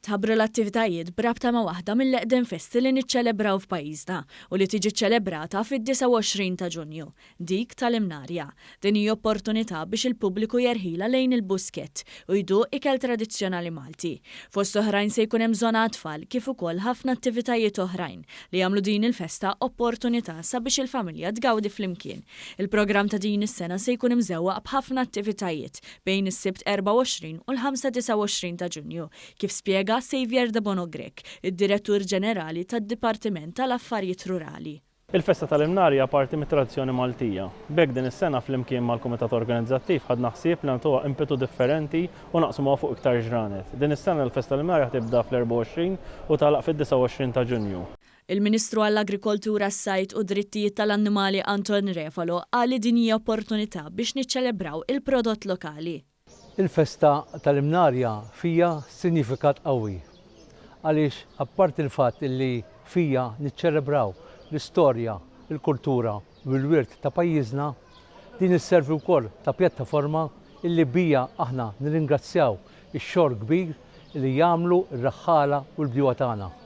Tħabbru l-attivitajiet b'rabta ma' waħda mill-eqdem festi li niċċelebraw f'pajjiżna u li tiġi ċċelebrata fid-29 ta' Ġunju, dik tal-Imnarja. Din hi opportunità biex il-pubbliku jerħilha lejn il-Buskett u jduq ikel tradizzjonali Malti. Fost oħrajn se jkun hemm żona għat-tfal kif ukoll ħafna attivitajiet oħrajn li jagħmlu din il-festa opportunità sabiex il-familja tgawdi flimkien. Il-programm ta' din is-sena se jkun imżewwaq b'ħafna attivitajiet bejn is-Sibt 24 u l-Ħamsa 29 ta' Ġunju, kif spjega Saviour Debono Grech, id-Direttur Ġenerali tad-Dipartiment tal-Affarjiet Rurali. Il-festa tal-Imnar hija parti mit-tradizzjoni Maltija. B'hekk din is-sena flimkien mal-Kumitat Organizzattiv ħadna ħsieb li nagħtuha impetu differenti u naqsmuha fuq iktar ġranet. Din is-sena l-festa tal-Imnar hija tibda fl-24 u tagħlaq fid-29 ta' Ġunju. Il-Ministru għall-Agrikoltura, s-Sajd u d-Drittijiet tal-Annimali Anton Refalo qal li din hija opportunità biex niċċelebraw il-prodott lokali. Il-festa tal-Imnarja fija sinjifikat qawwi għaliex apparti l-fatt li fija niċċelebraw l-istorja, il-kultura u l-wirt ta' pajjiżna, din isservi wkoll ta' pjattaforma illi bija aħna nirringrazzjaw ix-xogħol kbir li jagħmlu r-raħħala u l-bdiewa tagħna.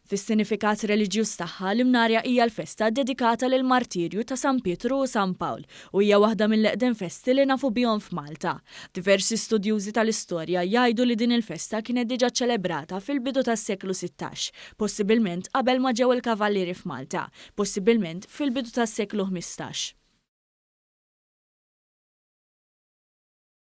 Fis-sinifikat reliġjuż tagħha, l-Imnarja hija l-festa ddedikata lill-martirju ta' San Pietru u San Pawl u hija waħda mill-eqdem festi li nafu bihom f'Malta. Diversi studjużi tal-istorja jgħidu li din il-festa kienet diġà ċċelebrata fil-bidu tas-seklu 16, possibilment qabel ma ġew il-Kavallieri f'Malta, possibilment fil-bidu tas-seklu 15.